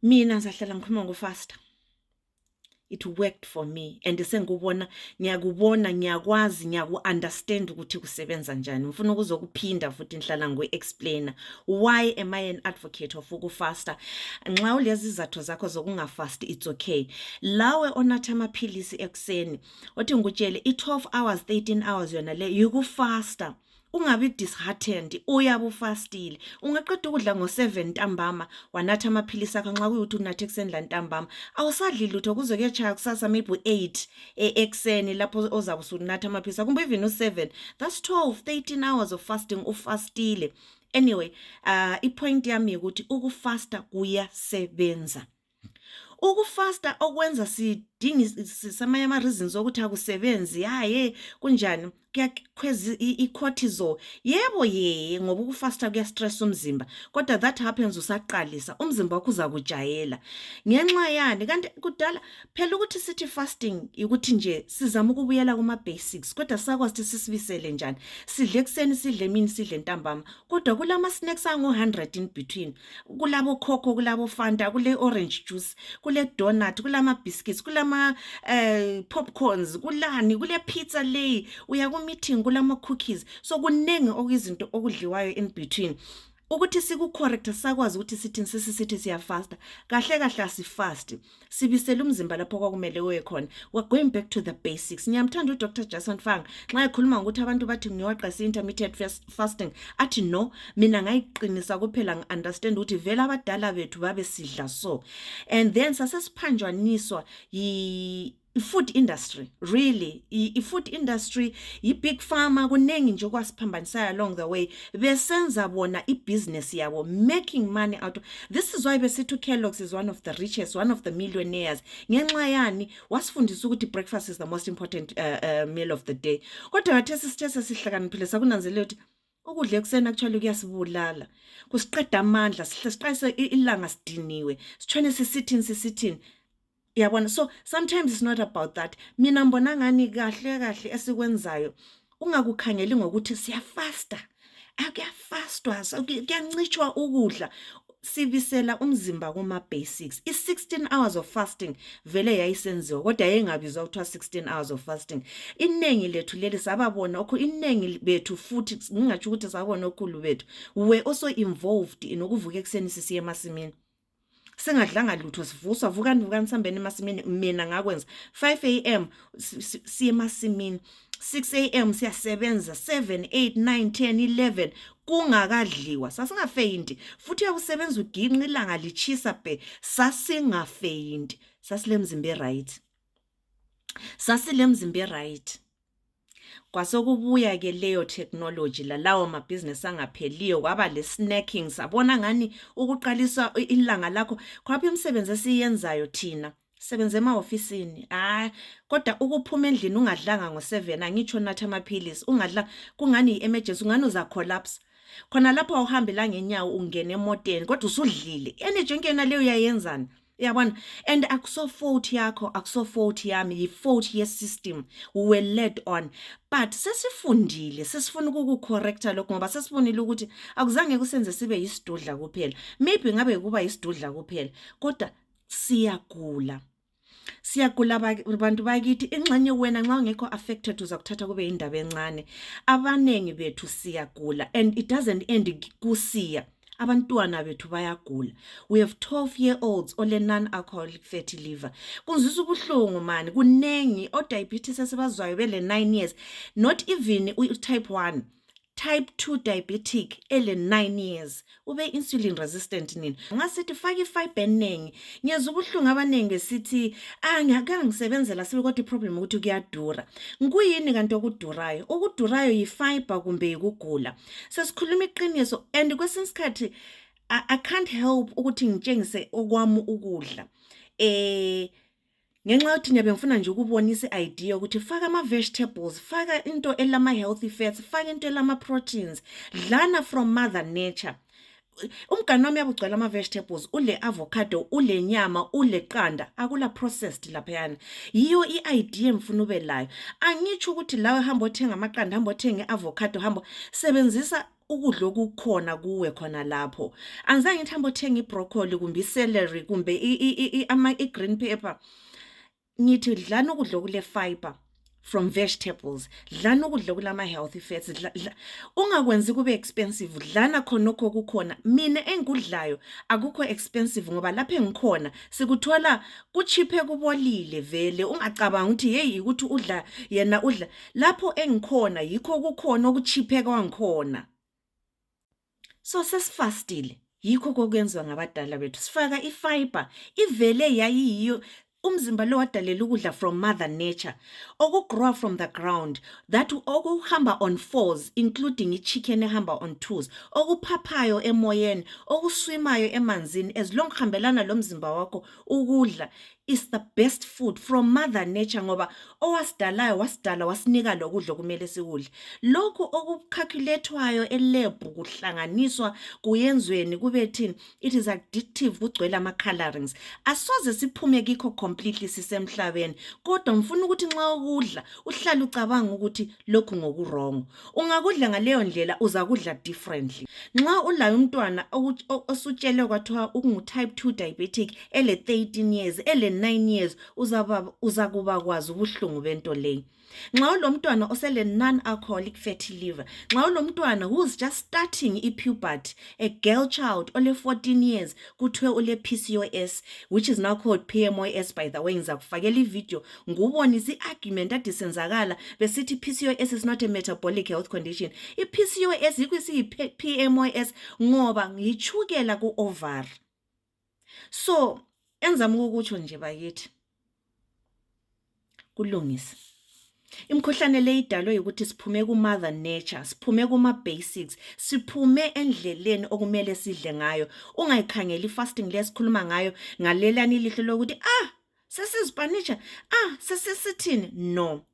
Mina ngizahlala ngikhuluma ngofasta. It worked for me and sengikubona ngiyakubona ngiyakwazi ngiyaku-understand ukuthi kusebenza njani. Ngifuna ukuzokuphinda futhi ngihlala ngiwe-explainer why am I an advocate of ukufasta. Nxa ulezi izathu zakho zokungafasti it's okay. Lawe onatha amaphilisi ekuseni othi ngikutshele i-12 hours 13 hours yona le yikufasta. Ungabi disheartened uyabe ufastile. Ungaqeda ukudla ngo7 ntambama wanatha amaphilisi akho nxa kuyuthi unathe ekuseni la ntambama awusadli lutho kuze kuyechaya kusasa maybe 8 ekuseni lapho ozabe usunatha amaphilisi kumbe even u7. That's 12 13 hours of fasting ufastile. Anyway, ipoint yami ukuthi ukufasta kuyasebenza. Ukufasta okwenza sidingi samanye ama reasons ukuthi akusebenzi haye kunjani kuyakhweza i-cortisol. Yebo ngoba ukufasta kuyastress umzimba kodwa that happens usaqalisa umzimba wakho uzakujayela ngenxa yani kanti kudala phela ukuthi sithi fasting ukuthi nje sizama ukubuyela kuma basics kodwa sakwazi ukuthi sisibisele njani sidle ekseni sidle emini sidle ntambama kodwa kulama snacks angu100 in between kulabo cocoa kulabo fanta kule orange juice kule donut kulama biscuits kulama popcorns kulani kule pizza le meeting kulama cookies so kunenge okuyizinto okudliwayo in between ukuthi siku-correct sakwazi ukuthi sithi siyafasta kahle kahle asifasti sibisela umzimba lapho kwakumele uye khona. We're going back to the basics. Ngiyamthanda uDr. Jason Fang nxa ekhuluma ukuthi abantu bathi ngiwaqasa intermittent fasting athi no mina ngayiqinisa kuphela ngi-understand ukuthi vele abadala bethu babe sidla so and then sasesiphanjwaniswa food industry really food industry big pharma kunengi nje kwasiphambanisa along the way besenza bona business yabo making money out of. This is why besithi Kellogg's is one of the richest, one of the millionaires ngenxa yani wasifundisa ukuthi breakfast is the most important meal of the day kodwa bathe sihlakaniphile sakunanzelela ukuthi ukudla ekuseni actually kuyasibulala kusiqeda amandla siqayise ilanga sidiniwe sitshone sisithini yabona. So sometimes it's not about that. Mina mbona ngani kahle esikwenzayo ungakukhangeli ngokuthi siyafasta akuyafastwa kuyancishwa ukudla sibisela umzimba kuma basics. I16 hours of fasting vele yayisenziwa kodwa yayingabizwa kuthiwa 16 hours of fasting. Inengi lethu leli sababona inengi bethu futhi ngingatsho ukuthi sabona okhulu bethu we also involved in ukuvuka ekuseni sisiye emasimini singadlanga lutho sivuswa vukani sambeni emasimini. Mina ngakwenza 5 am siye emasimini 6 am siyasebenza 7 8 9 10 11 kungakadliwa sasingafeyinti futhi uyakusebenza uginqa ilanga lichisa be sasingafeyinti sasile mzimba right. Kwasokubuya ke leyo technology lawo business angapheliyo kwaba le snacking sabona ngani ukuqalisa ilanga lakho kwaphi umsebenzi esiyenzayo thina sebenze ema-ofisini kodwa ukuphuma endlini ungadlanga ngo7 angitsho natha amaphilisi ungadla kungani i-emergency ungani uza collapse khona lapho awuhambela ngenyawo ungena emoteni kodwa usudlile energy ngena leyo uyayenzana yabona and akuso fault yakho akuso fault yami fault ye-system we were led on but sesifundile sesifuna ukucorrecta lokho ngoba sesibonile ukuthi akuzange kusenze sibe yisidudla kuphela maybe ngabe kuba yisidudla kuphela kodwa siyagula abantu bakithi ingxenye wena nxa ungekho affected uzakuthatha kube indaba encane. Abanengi bethu siyagula and it doesn't end kusiya abantwana bethu bayagula. We have 12-year-olds ole non-alcoholic fatty liver. Kunzisa ubuhlungu mani kunengi diabetes esibazwayo bele 9 years not even type 1 type 2 diabetic ele 9 years ube insulin resistant nini ngasithi faka ifiber eningi ngiyeza ubuhlungu abanenge sithi ngiyakanga ngisebenzela sibe kodwa iproblem ukuthi kuyadura ngikuyini kanti okudurayo yifiber kumbe ikugula sesikhuluma iqiniso and kwesinye isikhathi I can't help ukuthi ngitshengise okwami ukudla ngenxa yokuthi ngiyabe ngifuna nje ukubonisa i-idea ukuthi faka ama-vegetables faka into elama-healthy fats faka into elama-proteins dlana from mother nature umgani wami yabugcwala ama-vegetables, ule avocado, ule nyama, ule qanda, akula processed laphayana. Yiyo i-idea emfuna ube layo. Angitsho ukuthi lawe hamba othenga amaqanda, hamba othenga i-avocado, hamba sebenzisa ukudla okukhona kuwe khona lapho. Angizange ngithi hamba othenga i-broccoli kumbe i-celery kumbe i-green pepper. Ngithi dlana ukudla okule fiber from vegetables, dlana ukudla kulama-healthy fats, ungakwenzi kube expensive, dlana khonokho kukhona. Mina engikudlayo akukho expensive ngoba lapho engikhona sikuthola kuchiphe kubolile vele. Ungacabanga ukuthi hey ukuthi udla yena udla, lapho engikhona yikho kukhona okuchiphe kwangikhona. So sesifastile, yikho kokwenziwa ngabadala bethu, sifaka i-fiber, ivele yayiyiyo. Umzimba lo wadalela ukudla from mother nature, okugrow from the ground, that okuhamba on fours, including i-chicken ehamba on twos, okuphaphayo emoyeni, okuswimayo emanzini. As long hambelana lo mzimba wakho ukudla is the best food from mother nature, ngoba owasidalayo wasidala wasinika lokudla kumele sikudle. Lokhu okucalculatewayo elab kuhlanganiswa kuyenzweni kube thini, it is addictive, kugcwele ama-colorings. Asoze siphume kikho completely sisemhlabeni, kodwa mfuna ukuthi nxa ukudla uhlale ucabanga ukuthi lokhu ngokuwrong. Ungakudla ngaleyo ndlela uza kudla differently. Nxa ulayo umntwana osutshele kwathiwa ungu-type 2 diabetic, ele 13 years, ele 9 years, uzakuba kwazi ubuhlungu bento leyo. Nxa ulomntwana osele non-alcoholic fatty liver, nxa ulomntwana who's just starting i-puberty, a girl child ole 14 years, kuthiwe ule PCOS, which is now called PMOS by the way. Ngizakufakela i-video ngubonisa i-argument ade senzakala besithi PCOS is not a metabolic health condition. I-PCOS yikho isiyi-PMOS ngoba ngiyithukela ku-ovari. So enzama ukukutsho nje bakithi, kulungisa. Imkhuhlane le idalwe ukuthi siphume ku-mother nature, siphume kuma-basics, siphume endleleni okumele sidle ngayo. Ungayikhangela i-fasting le sikhuluma ngayo ngalelani ilihlo lokuthi sesizipanicha, sesisithini. No.